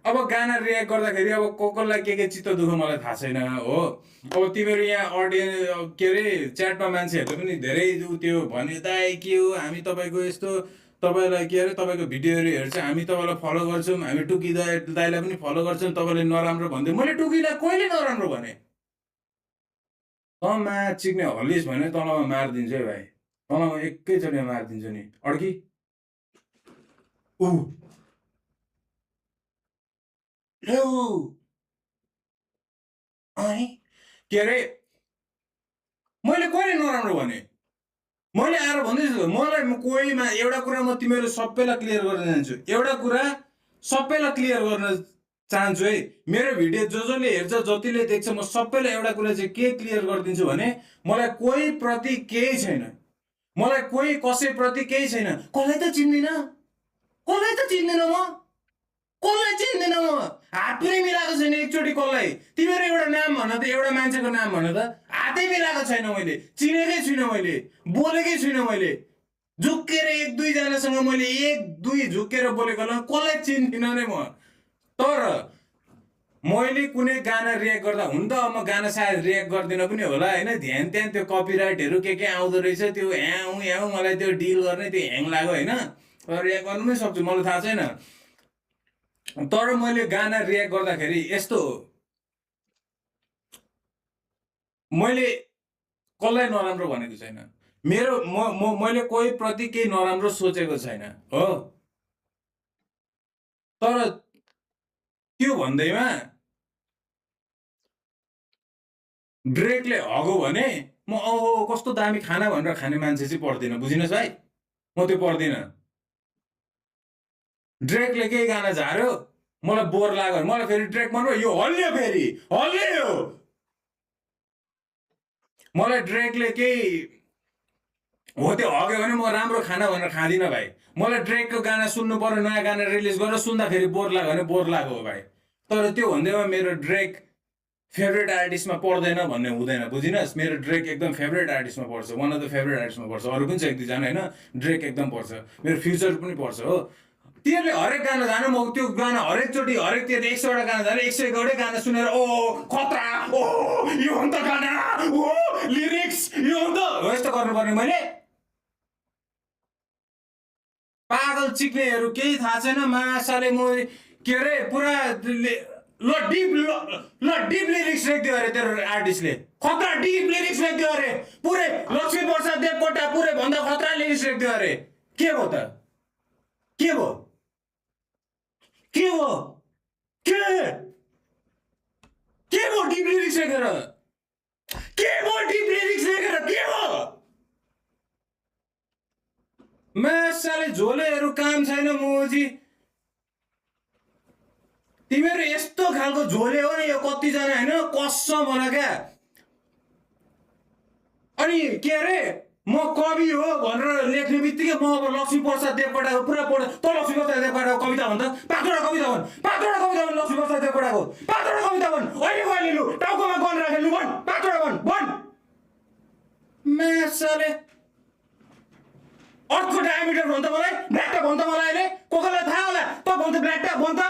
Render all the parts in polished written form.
अब गाना रियाक्ट गर्दाखेरि अब कसलाई के चित्त दुःख मलाई थाहा छैन हो। अब तिमीहरू यहाँ अडियन्स के अरे च्याटमा मान्छेहरूले पनि धेरै त्यो भन्यो दाइ के हो हामी तपाईँको यस्तो तपाईँलाई के अरे तपाईँको भिडियोहरू हेर्छ हामी तपाईँलाई फलो गर्छौँ हामी टुकी दाइलाई पनि फलो गर्छौँ तपाईँले नराम्रो भन्दै मैले टुकीलाई कहिले नराम्रो भने तँमा चिक्ने हलिस भने तँलाई मारिदिन्छु है भाइ तँलाई एकैचोटि मारिदिन्छु नि अड्की ऊ के अरे मैले कहिले नराम्रो भने मैले आएर भन्दैछु मलाई कोहीमा एउटा कुरा म तिमीहरू सबैलाई क्लियर गर्न चाहन्छु एउटा कुरा सबैलाई क्लियर गर्न चाहन्छु है मेरो भिडियो जसले हेर्छ जतिले देख्छ म सबैलाई एउटा कुरा चाहिँ के क्लियर गरिदिन्छु भने मलाई कोही प्रति केही छैन मलाई कोही कसैप्रति केही छैन कसलाई त चिन्दिनँ म कसलाई चिन्दिनँ म हात पनि मिलाएको छैन एकचोटि कसलाई तिमीहरू एउटा नाम भन त एउटा मान्छेको नाम भन त हातै मिलाएको छैन मैले चिनेकै छुइनँ मैले बोलेकै छुइनँ मैले झुक्केर एक दुईजनासँग मैले एक दुई झुक्केर बोलेको कसलाई चिन्दिनँ नै म तर मैले कुनै गाना रियाक्ट गर्दा हुन त म गाना सायद रियाक्ट गर्दिनँ पनि होला होइन ध्यान त्यान त्यो कपिराइटहरू के आउँदो रहेछ त्यो ह्याउ मलाई त्यो डिल गर्ने त्यो ह्याङ लाग्यो होइन रियाक्ट गर्नु पनि सक्छु मलाई थाहा छैन तर मैले गाना रियाक्ट गर्दाखेरि यस्तो मैले कसलाई नराम्रो भनेको छैन मेरो मैले कोही प्रति केही नराम्रो सोचेको छैन हो तर त्यो भन्दैमा ड्रेकले हगो भने म ओहो कस्तो दामी खाना भनेर खाने मान्छे चाहिँ पर्दिनँ बुझिनुहोस् भाइ म त्यो पर्दिनँ ड्रेकले केही गाना झार्यो मलाई बोर लाग्यो मलाई फेरि ड्रेक मन यो हल्लियो फेरि हल्लियो मलाई ड्रेकले केही हो त्यो हग्यो भने म राम्रो खाना भनेर खाँदिनँ भाइ मलाई ड्रेकको गाना सुन्नु पर्यो नयाँ गाना रिलिज गरेर सुन्दाखेरि बोर लाग्यो भने बोर लाग्यो हो भाइ तर त्यो भन्दैमा मेरो ड्रेक फेभरेट आर्टिस्टमा पर्दैन भन्ने हुँदैन बुझिनुहोस् मेरो ड्रेक एकदम फेभरेट आर्टिस्टमा पर्छ वान अफ द फेभरेट आर्टिस्टमा पर्छ अरू पनि छ एक दुईजना होइन ड्रेक एकदम पर्छ मेरो फ्युचर पनि पर्छ हो तिमीहरूले हरेक गाना जानु म त्यो गाना हरेकचोटि हरेक त्यो 100वटा गाना जाने 101वटै गाना सुनेर ओ खतरा ओ यो हो नि त गाना ओ लिरिक्स यो हो नि त यस्तो गर्नुपर्ने मैले पागल चिक्नेहरू केही थाहा छैन मासाले म के अरे पुरा डिप लिरिक्स लेख्दियो अरे तेरो आर्टिस्टले खतरा डिप लिरिक्स लेख्दियो अरे पुरै लक्ष्मी प्रसाद देवकोटा पुरै भन्दा खतरा लिरिक्स लेख्दियो अरे के भयो त के भयो के भयो डिप लिरिक्स लेखेर के भयो मासाले झोलेहरू काम छैन मोजी तिमीहरू यस्तो खालको झोले हो नि यो कतिजना होइन कसम होला क्या अनि के अरे म कवि हो भनेर लेख्ने बित्तिकै म अब लक्ष्मी प्रसाद देवकोटाको पुरा पढ त लक्ष्मी प्रसाद देवकोटाको कविता भन् त पाँचवटा कविता भन् लक्ष्मी प्रसाद देवकोटाको पाँचवटा कविता भन् अहिले लु टाउकोमा गन राखेर लु भन् पाँचवटा भन् मासाले अर्को डायमिटर भन् त मलाई ब्ल्याकटा भन् त मलाई अहिले कसैलाई थाहा होला त भन् त ब्ल्याकटा भन् त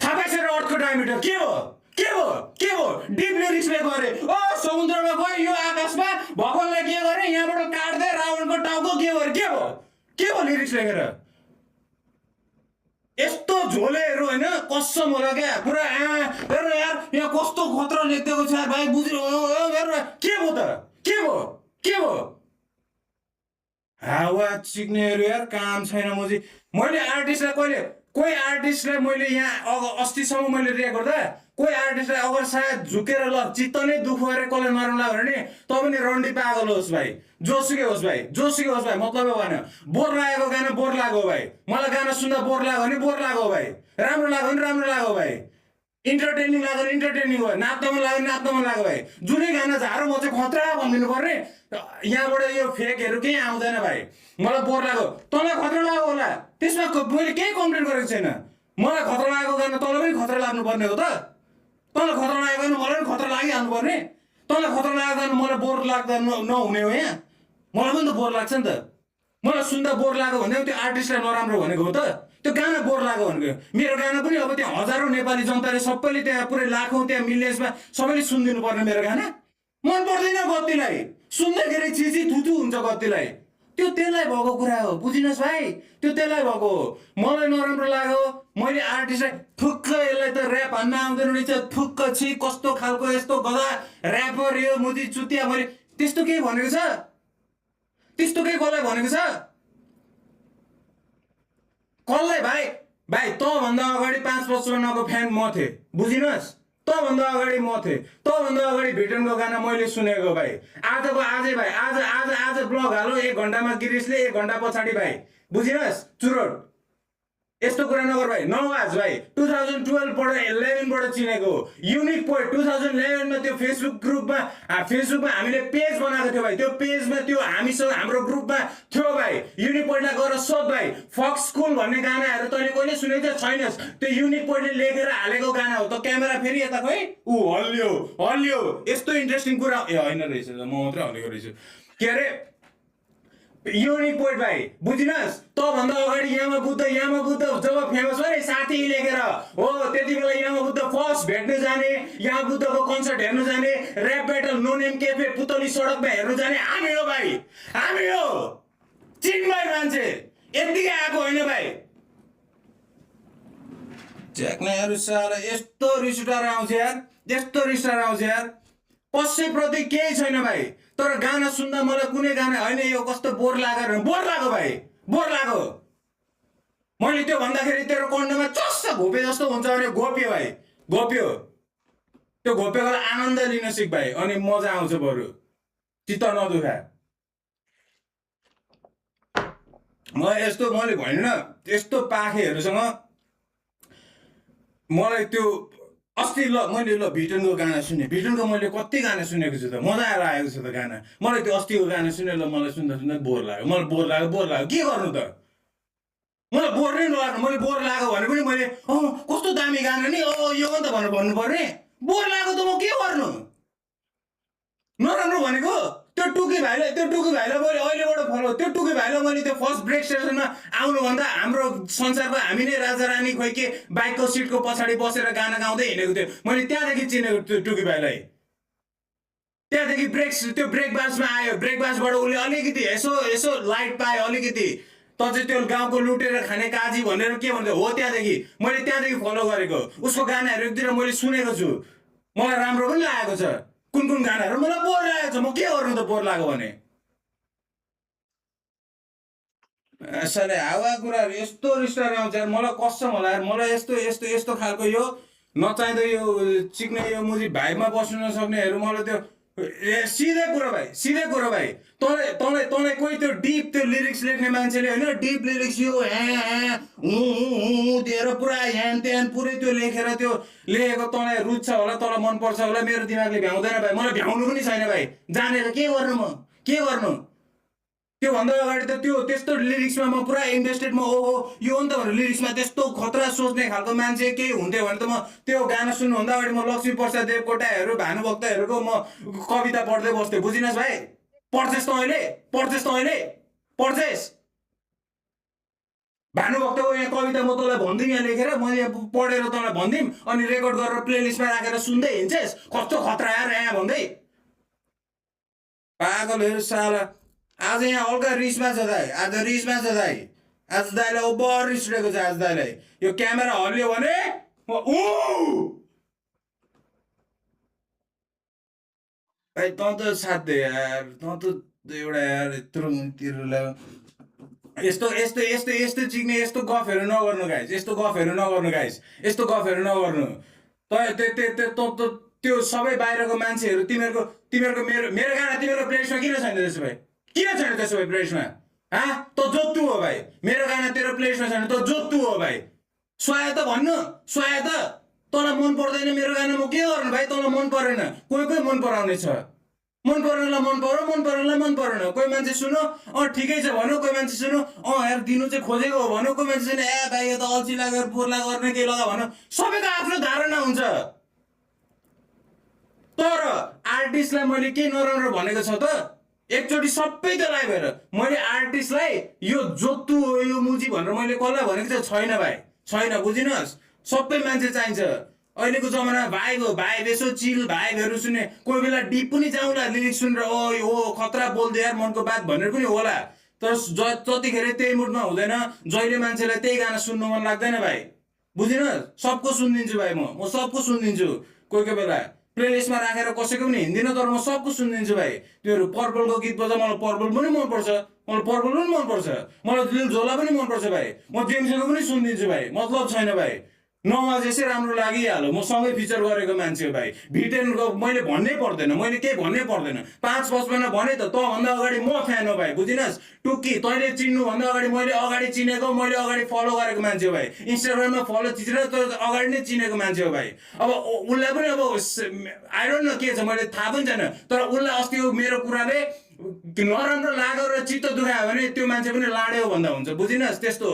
थाहा पाइसकेर अर्को डायमिटर के हो डिप लिरिक्सले गरे ओ समुद्रमा गयो यो आकाशमा भगवानलाई के गरे यहाँबाट काट्दै रावणको टाउको के भयो लिरिक्स लेखेर यस्तो झोलेहरू होइन कसम होला क्या पुरा हेर यार यहाँ कस्तो खतरा लेखिदिएको छ यार भाइ बुझ्नु के भयो हावा चिक्नेहरू यार काम छैन मोजी मैले आर्टिस्टलाई कोही आर्टिस्टलाई मैले यहाँ अस्तिसम्म मैले रियाक्ट गर्दा कोही आर्टिस्टलाई अगर सायद झुकेर ल चित्त नै दुख गरेर कसले मार्नु लाग्यो भने त पनि रन्डी पागल होस् भाइ जोसुकै होस् भाइ मतलब भएन बोर लागेको गाना बोर लाग्यो भाइ मलाई गाना सुन्दा बोर लाग्यो भने बोर लाग्यो भाइ राम्रो लाग्यो भने राम्रो लाग्यो भाइ इन्टरटेनिङ लाग्यो भने इन्टरटेनिङ भयो नाच्न मन लाग्यो नाच्न मन लाग्यो भाइ जुनै गाना झारो म चाहिँ खतरा भनिदिनु पर्ने यहाँबाट यो फेकहरू केही आउँदैन भाइ मलाई बोर लाग्यो तँलाई खतरा लाग्यो होला त्यसमा मैले केही कम्प्लेन गरेको छैन मलाई खतरा लागेको गाना तँलाई पनि खतरा लाग्नु पर्ने हो त तँलाई खतरा लागेको गाना मलाई पनि खतरा लागिहाल्नु पर्ने तँलाई खतरा लागेको गाना मलाई बोर लाग्दा नहुने हो यहाँ मलाई पनि त बोर लाग्छ नि त मलाई सुन्दा बोर लाग्यो भन्दै त्यो आर्टिस्टलाई नराम्रो भनेको हो त? त्यो गाना बोर लाग्यो भनेको? मेरो गाना पनि अब त्यहाँ हजारौँ नेपाली जनताले सबैले त्यहाँ पुरै लाखौँ त्यहाँ मिलियन्समा सबैले सुनिदिनु पर्ने मेरो गाना? मन पर्दैन कतिलाई, सुन्दाखेरि छिची थुथु हुन्छ कतिलाई। त्यो त्यसलाई भएको कुरा हो, बुझिनुहोस् भाइ, त्यो त्यसलाई भएको हो। मलाई नराम्रो लाग्यो, मैले आर्टिस्टलाई ठुक्क यसलाई त ऱ्याप हान्न आउँदैन रहेछ, ठुक्क छि कस्तो खालको यस्तो गधा ऱ्यापर यो मुजी चुतिया, मैले त्यस्तो केही भनेको छ? त्यस्तो केही कसलाई भनेको छ? कसलाई भाइ? भाइ तँभन्दा अगाडि 555 को फ्यान म थिएँ, बुझिनुहोस्। तँभन्दा अगाडि म थिएँ, तँभन्दा अगाडि भिटनको गाना मैले सुनेको भाइ। आजको आजै भाइ, आज आज आज ब्लग हालो 1 घन्टामा गिरिसले, 1 घन्टा पछाडि भाइ, बुझिनुहोस्। चुरोट यस्तो कुरा नगर भाइ, नवाज भाइ। 2012बाट 11बाट चिनेको युनिक पोइन्ट 2011मा त्यो फेसबुक ग्रुपमा हामीले पेज बनाएको थियो भाइ। त्यो पेजमा त्यो हामीसँग हाम्रो ग्रुपमा थियो भाइ। युनिक पोइन्टलाई गएर सोध भाइ, फक्स स्कुल भन्ने गानाहरू तैँले कहिले सुनेको छैनस्? त्यो युनिक पोइन्टले लेखेर हालेको गाना हो। त क्यामेरा फेरि यता खोइ हल्लियो हल्लियो, यस्तो इन्ट्रेस्टिङ कुरा होइन रहेछ, म मात्रै हल्लिएको रहेछु। के अरे युनिक पोइन्ट भाइ, बुझिनुहोस्। तँभन्दा अगाडि यामा बुद्ध जब फेमस भयो नि साथी लेखेर हो, त्यति बेला यामा बुद्ध फर्स्ट भेट्न जाने, यामा बुद्धको कन्सर्ट हेर्न जाने, rap battle no name cafe पुतली सडकमा हेर्न जाने हामी हो भाइ, हामी हो। चिन्भाइ मान्छे यतिकै आएको होइन भाइ। झ्याक्नेहरू साला यस्तो रिस उठाएर आउँछ यार, यस्तो रिस उठाएर आउँछ यार। कसैप्रति केही छैन भाइ, तर गाना सुन्दा मलाई कुनै गाना होइन यो कस्तो बोर लाग्यो, बोर लाग्यो भाइ, बोर लाग्यो। मैले त्यो भन्दाखेरि तेरो कण्ठमा चस्स घोपे जस्तो हुन्छ भने घोप्यो भाइ, घोप्यो। त्यो घोपेको आनन्द लिन सिक भाइ, अनि मजा आउँछ बरु, चित्त नदुखा। मैले भनिन यस्तो पाखेहरूसँग मलाई त्यो अस्ति मैले भिटनको गाना सुने, भिटनको मैले कति गाना सुनेको छु त, मजा आएर आएको छ त गाना। मलाई त्यो अस्तिको गाना सुने मलाई सुन्दा बोर लाग्यो, मलाई बोर लाग्यो के गर्नु त? मलाई बोर नै नलाग्नु, मैले बोर लाग्यो भने पनि मैले कस्तो दामी गाना नि यो हो नि त भनेर भन्नु पर्ने। बोर लाग्यो त म के गर्नु? नराम्रो भनेको त्यो टुकी भाइलाई मैले अहिलेबाट फलो, त्यो टुकी भाइलाई मैले त्यो फर्स्ट ब्रेक स्टेसनमा आउनुभन्दा हाम्रो संसारको हामी नै राजा रानी खोइ के बाइकको सिटको पछाडि बसेर गाना गाउँदै हिँडेको थियो। मैले त्यहाँदेखि चिनेको त्यो टुकी भाइलाई। त्यहाँदेखि त्यो ब्रेक बासमा आयो, ब्रेक बासबाट उसले अलिकति यसो लाइट पायो अलिकति, त चाहिँ त्यो गाउँको लुटेर खाने काजी भनेर के भन्थ्यो हो, मैले त्यहाँदेखि फलो गरेको। उसको गानाहरू एकतिर मैले सुनेको छु, मलाई राम्रो पनि लागेको छ। कुन गानाहरू मलाई बोर लागेको छ, म के गर्नु त बोर लाग्यो भने? साले हावा कुराहरू यस्तो रिस्टार आउँछ यार, मलाई कसम होला यार। मलाई यस्तो खालको यो नचाहिँदो यो चिक्ने यो मुजी भाइमा बस्नु नसक्नेहरू मलाई त्यो सिधै कुरो भाइ। तँलाई कोही त्यो डिप त्यो लिरिक्स लेख्ने मान्छेले होइन, डिप लिरिक्स यो दिएर पुरा ह्यान त्यान पुरै त्यो लेखेर त्यो लेखेको तँलाई रुच्छ होला, तँलाई मनपर्छ होला। मेरो दिमागले भ्याउँदैन भाइ, मलाई भ्याउनु पनि छैन भाइ। जानेर के गर्नु, म के गर्नु? त्योभन्दा अगाडि त त्यो त्यस्तो लिरिक्समा म पुरा इन्ट्रेस्टेड, म ओहो यो हो नि त भनेर लिरिक्समा त्यस्तो खतरा सोच्ने खालको मान्छे केही हुन्थ्यो भने त म त्यो गाना सुन्नुभन्दा अगाडि म लक्ष्मी प्रसाद देवकोटाहरू भानुभक्तहरूको म कविता पढ्दै बस्थेँ, बुझिनुहोस् भाइ। पढ्छेस् त अहिले भानुभक्तको यहाँ कविता म तँलाई भनिदिउँ, यहाँ लेखेर म यहाँ पढेर तँलाई भनिदिउँ, अनि रेकर्ड गरेर प्लेलिस्टमा राखेर सुन्दै हिँड्छेस्, कस्तो खतरा यार यहाँ भन्दै। पागलहरू साला। आज यहाँ हल्का रिसमा छ दाइ, आज दाइलाई ओभर रिस उठेको छ आज दाइलाई। यो क्यामेरा हल्लियो भने भाइ तँ त साध्य यार, तँ त एउटा यार यत्रो यस्तो चिक्ने यस्तो गफहरू नगर्नु गाइस, यस्तो गफहरू नगर्नु। त्यो सबै बाहिरको मान्छेहरू तिमीहरूको मेरो गाना तिमीहरूको प्लेलिस्टमा किन छैन त्यसो भए? किन छैन त्यसो भए प्लेलिस्टमा? त जोत्तु हो भाइ, मेरो गाना तेरो प्लेलिस्टमा छैन त जोत्तु हो भाइ। स्वाया त भन्नु, स्वाया त तँलाई मन पर्दैन मेरो गाना, म के गर्नु भाइ? तँलाई मन परेन, कोही मन पराउने छ, मन परेनलाई मन पराउ, मन परेनलाई मन परेन। कोही मान्छे सुनो ठिकै छ भन्नु, कोही मान्छे सुनो यार दिनु चाहिँ खोजेको हो भन्नु, कोही मान्छे सुनो भाइ यो त अल्छी लागेर बोर्ला गर्ने केही लगा भन्नु। सबैको आफ्नो धारणा हुन्छ। तर आर्टिस्टलाई मैले के नराम्रो भनेको छ त? एकचोटि सबै त्यसलाई भएर मैले आर्टिस्टलाई यो जोत्तु हो यो मुजी भनेर मैले कसलाई भनेको छैन भाइ, छैन, बुझिनुहोस्। सबै मान्छे चाहिन्छ अहिलेको जमानामा। भाइब भाइब यसो चिल भाइबहरू सुने, कोही बेला डिप पनि जाउँला लिरिक्स सुनेर, ओ खतरा बोल्दै यार मनको बात भनेर पनि होला। तर जतिखेर त्यही मुडमा हुँदैन, जहिले मान्छेलाई त्यही गाना सुन्नु मन लाग्दैन भाइ, बुझिनुहोस्। सबको सुनिदिन्छु भाइ, म सबको सुनिदिन्छु। कोही कोही बेला प्लेलिस्टमा राखेर कसैको पनि हिँड्दिनँ, तर म सबको सुनिदिन्छु भाइ। त्योहरू पर्पलको गीत बजा, मलाई पर्पल पनि मनपर्छ, मलाई पर्पल पनि मनपर्छ, मलाई दिल झोला पनि मनपर्छ भाइ। म जेम्सको पनि सुनिदिन्छु भाइ, मतलब छैन भाइ। नवाजेसै राम्रो लागिहाल्यो, म सँगै फिचर गरेको मान्छे हो भाइ। भिटेनको मैले भन्नै पर्दैन, मैले केही भन्नै पर्दैन। 5-55 भने त तँभन्दा अगाडि म फ्यान हो भाइ, बुझिनुहोस्। टुक्की तैँले चिन्नुभन्दा अगाडि मैले अगाडि चिनेको, मैले अगाडि फलो गरेको मान्छे हो भाइ। इन्स्टाग्राममा फलो थिचेर त अगाडि नै चिनेको मान्छे हो भाइ। अब उसलाई पनि अब आई डोन्ट नो के छ, मैले थाहा पनि छैन, तर उसलाई अस्ति मेरो कुराले नराम्रो लाग्यो र चित्त दुखायो भने त्यो मान्छे पनि लाड्यो भन्दा हुन्छ, बुझिनुहोस्। त्यस्तो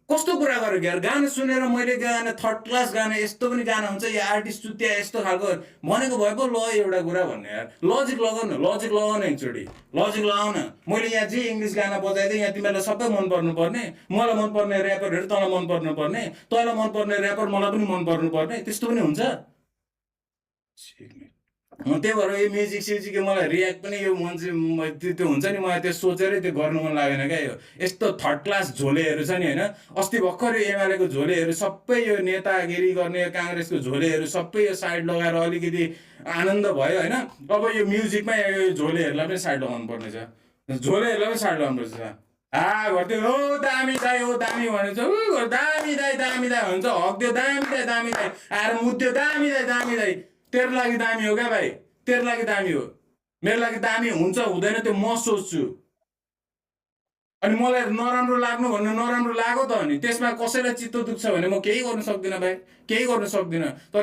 कस्तो कुरा गरेको यार। गाना सुनेर मैले गाना थर्ड क्लास गाना यस्तो पनि गाना हुन्छ, या आर्टिस्ट चुत्या यस्तो खालको भनेको भए पो ल एउटा कुरा भन्ने यार। लजिक लगाउन एकचोटि लजिक लगाउन। मैले यहाँ जे इङ्ग्लिस गाना बजाइदिएँ, यहाँ तिमीहरूलाई सबै मन पर्नु पर्ने, मलाई मनपर्ने ऱ्यापरहरू तँलाई मन पर्नु पर्ने, तँलाई मनपर्ने ऱ्यापर मलाई पनि मन पर्नु पर्ने, त्यस्तो पनि हुन्छ। त्यही भएर यो म्युजिक स्युजिक मलाई रियाक्ट पनि यो मान्छे त्यो हुन्छ नि, मलाई त्यो सोचेरै त्यो गर्नु मन लागेन क्या। यो यस्तो थर्ड क्लास झोलेहरू छ नि होइन। अस्ति भर्खर यो एमालेको झोलेहरू सबै यो नेतागिरी गर्ने, यो काङ्ग्रेसको झोलेहरू सबै यो साइड लगाएर अलिकति आनन्द भयो होइन। अब यो म्युजिकमा यो झोलेहरूलाई पनि साइड लगाउनु पर्ने छ, झोलेहरूलाई पनि साइड लगाउनु पर्छ। गर्थ्यो हो दामी दाई, हो दामी भनेछ, दामी दाई भन्छ, हक्दियो दामी दाई आएर मुद्यो दामी दाई। तेरो लागि दामी हो क्या भाइ, तेरो लागि दामी हो, मेरो लागि दामी हुन्छ हुँदैन त्यो म सोच्छु। अनि मलाई नराम्रो लाग्नु भन्नु नराम्रो लाग्यो त, अनि त्यसमा कसैलाई चित्त दुख्छ भने म केही गर्न सक्दिनँ भाइ, केही गर्न सक्दिनँ।